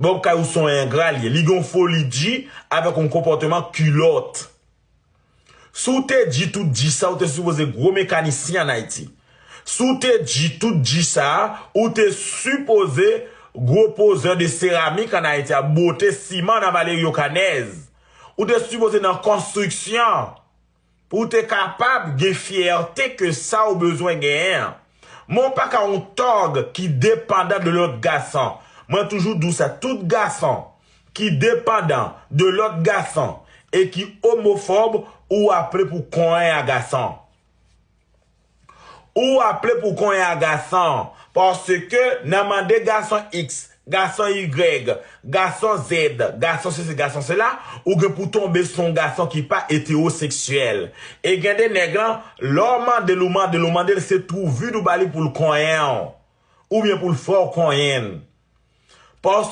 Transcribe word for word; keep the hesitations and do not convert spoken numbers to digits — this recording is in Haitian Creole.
Bob Kay ou se yon engra li ye. Li gen yon foli G avèk yon konpòteman kilòt. Si w te G tout G sa, ou te sipoze gwo mekanisyen ann Ayiti. Si w te G tout G sa, ou te sipoze gwo pozè de seramik ann Ayiti, ap bote siman nan Valerio Canez. Ou te sipoze nan konstriksyon pou w te kapab gen fyète ke sa ou bezwen genyen an. Men w pa ka yon tòg ki depandan de lòt gason. Mwen toujou di w sa, tout gason ki depandan de lòt gason e ki omofòb, ou aple pou konyen a gason. Ou aple pou konyen a gason. Paske nan mande gason X, gason Y, gason Z, gason sesi, gason sela, ou gen pou tonbe sou yon gason ki pa etewoseksyèl. E gen de nèg lan, lè w mande l, ou mande l, ou mande l, se twou vid ou ba li pou l konyen w. Oubyen pou l fè w konyen l. Paske